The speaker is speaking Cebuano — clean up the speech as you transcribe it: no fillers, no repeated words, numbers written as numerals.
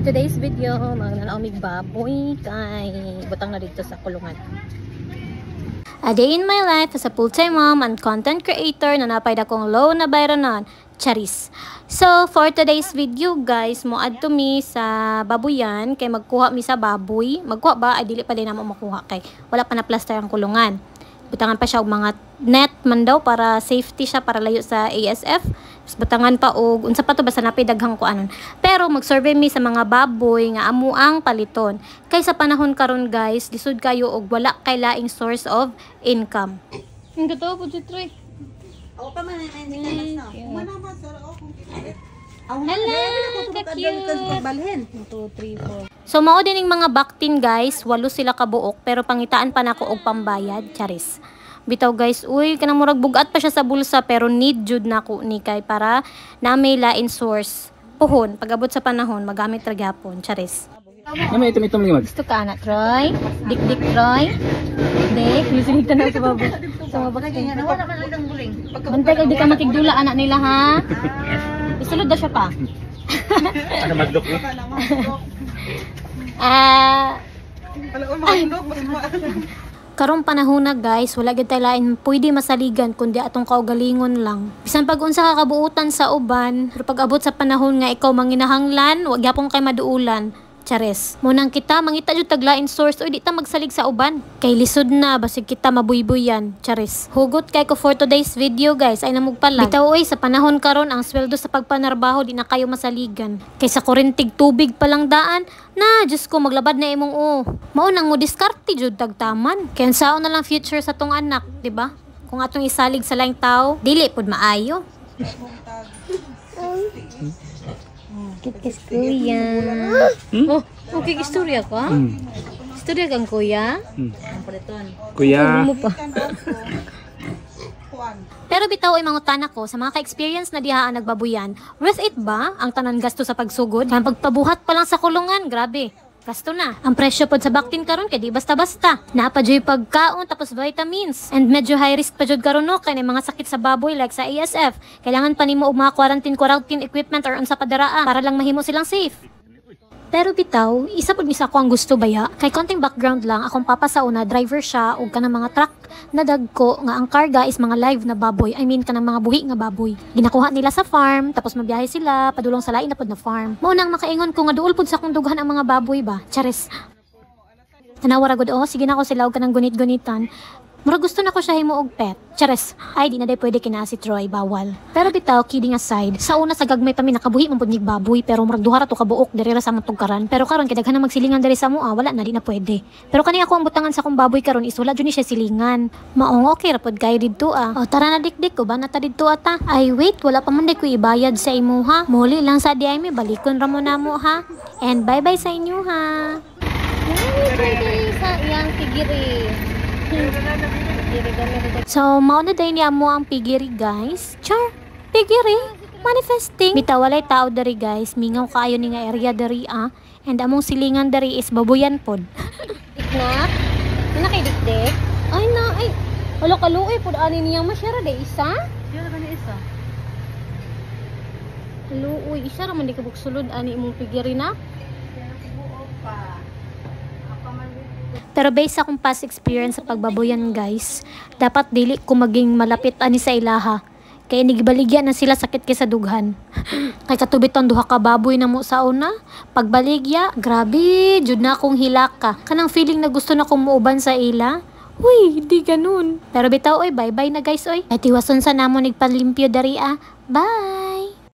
Today's video, magnanaw mig baboy kay butang na dito sa kulungan. A day in my life as a full-time mom and content creator na napay dakong low na bayranon. Charis. So, for today's video, guys, mo adto mi sa babuyan kay magkuha mi sa baboy. Magkuha ba? Ay, dili pa din namo makuha kay wala pa na plaster ang kulungan. Butangan pa siya og mga net man daw para safety siya, para layo sa ASF. Tapos butangan pa og unsa pa to, basta napay daghang kuanon. Pero mag-survey mi sa mga baboy nga amo ang paliton. Kay sa panahon karon, guys, lisod kayo og wala kay laing source of income. Ang totoo po si Troy. Ako pa man ay na. Hello, ka-cute. Balhin. 1, 2, 3, 4. So mao din yung mga baktin, guys, walo sila kabuok pero pangitaan pa nako og pambayad, charis. Bitaw, guys, uy, kanang murag bugat pa siya sa bulsa pero need jud nako ni kay para na may lain source puhon pag-abot sa panahon magamit ra gyapon, charis. Ano may itom-itom ni Mag? Gusto ka ana, Troy? Dik dik, Troy? Dik, lusinita na sa babo. Sa mga baktin. Wala man lang buling. Bantay kag di ka makigdula anak nila ha. Isulod daw siya pa. Ano madlok ni? Ah, Wala ko makadlok mas. Karong panahon na, guys, wala gyud tay lain pwede masaligan kundi atong kaugalingon lang. Bisan pag unsa ka kabuutan sa uban, pero pag abot sa panahon nga ikaw manginahanglan, wa gyapon kay maduulan. Chares. Munang kita mangita jud tag lain source oy, di ta magsalig sa uban. Kay lisod na basig kita mabuybuyan. Chares. Hugot kay ko for today's video, guys, ay namug pala. Bitaw oy, sa panahon karon ang sweldo sa pagpanarbaho di na kayo masaligan. Kay sa kurentig tubig pa lang daan, na Diyos ko, maglabad na imong o. Mao nang mo diskarte jud tagtaman. Kay unsaon na lang future sa tong anak, di ba? Kung atong isalig sa laing tao, dili pud maayo. Cute kis kuya. Oh, okay, istorya ka? Istorya kang kuya? Kuya. Mo pa. Pero bitaw ay mangutana ko sa mga ka-experience na diha ang nagbabuyan, worth it ba ang tanan gasto sa pagsugod? Ang pagpabuhat pa lang sa kulungan, grabe. Gasto na. Ang presyo pod sa baktin karon kay di basta-basta. Naa pa juy pagkaon tapos vitamins. And medyo high risk pa jud karon no kay may mga sakit sa baboy like sa ASF. Kailangan pa nimo og mga quarantine quarantine equipment or unsa pa daraa para lang mahimo silang safe. Pero bitaw, isa pud ni sa ako ang gusto baya. Kay konting background lang, akong papa sa una, driver siya og kanang mga truck na dagko nga ang karga is mga live na baboy. I mean, kanang mga buhi nga baboy. Ginakuha nila sa farm, tapos mabiyahe sila padulong sa lain na pod na farm. Mao nang makaingon ko nga duol pud sa akong dughan ang mga baboy ba. Charis. Tanawa ra gud oh, sige na ako sila og kanang gunit-gunitan. Murag gusto na ko siya himo og pet. Chares. Ay, di na day pwede kina si Troy, bawal. Pero bitaw, kidding aside, sa una sa gagmay pa mi nakabuhi man pud mig baboy, pero murag duha ra to kabuok diri ra sa among tugkaran. Pero karon kay daghan na magsilingan diri sa amoa, wala na, di na pwede. Pero kani ako ang butangan sa akong baboy karon is wala jud ni siya silingan. Maong okay ra pod kayo didto ah. O tara na, dikdik ko ba na ta didto ata. Ay wait, wala pa man day ko ibayad sa imuha. Muli lang sa di ay mi balikon ra mo namo ha. And bye-bye sa inyo ha. Sa iyang pigiri. So, mao na day niya mo ang pigiri, guys. Char, pigiri. Manifesting. Bitaw walay tao diri, guys. Mingaw kaayo ni nga area diri ah. And among silingan diri is babuyan pod. Diknak? Ano kay dikdik? Ay na, ay. Wala kaluoy pod ani niya masyara day isa. Yun ba ni isa? Luoy, isa ra man di ka sulod ani imong pigiri na. Pero based sa akong past experience sa pagbaboyan, guys, dapat dili ko maging malapit ani sa ilaha. Kay nigbaligya na sila, sakit kay sa dughan. Kay katubit ang duha ka baboy na mo sa una, pagbaligya, grabe, jud na akong hilaka. Kanang feeling na gusto na kong muuban sa ila. Uy, di ganun. Pero bitaw oy, bye-bye na, guys oy. Ay tiwason sa namo nigpanlimpyo dari ah. Bye!